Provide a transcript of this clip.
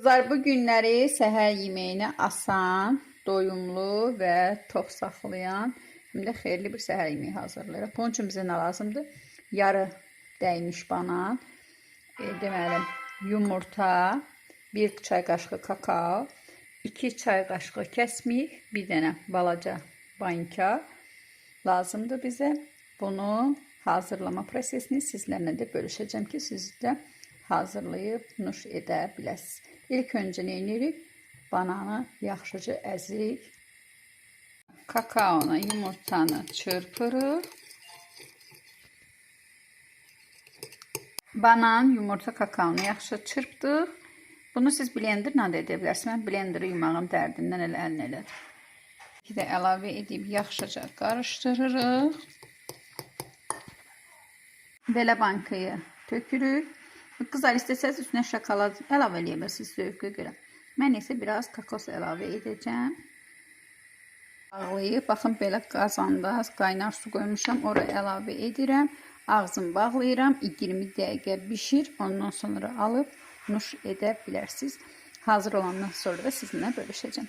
Qızlar, bu günləri səhər yeməyini asan, doyumlu və tox saxlayan, həm də xeyirli bir səhər yeməyi hazırlayırıq. Bunun üçün bizə nə lazımdır? Yarı dəymiş banan, deməli yumurta, 1 çay qaşığı kakao, 2 çay qaşığı kəsmik, bir dənə balaca banka lazımdır bizə. Bunu hazırlama prosesini sizlərlə də bölüşəcəm ki, siz də hazırlayıb nuş edə biləsiniz. İlk öncə nə edirik? Bananı yaxşıca əzirik. Kakaonu, yumurtanı çırpırıq. Banan, yumurta, kakaonu yaxşı çırpdıq. Bunu siz blenderla da edə bilərsiniz. Mən blenderi yumağım dərdindən elə əllə elədim. Bir də əlavə edib yaxşıca qarışdırırıq. Belə bankaya tökürük. Qızlar, istəsəz üstünə şokolad əlavə eləyə bilərsiniz zövqə görə. Mən isə biraz kokos əlavə edəcəm. Bağlayıb, baxın belə qazanda qaynar su qoymuşam, ora əlavə edirəm. Ağzını bağlayıram, 20 dəqiqə bişir. Ondan sonra alıb nuş edə bilərsiniz. Hazır olandan sonra da sizinlə bölüşəcəm.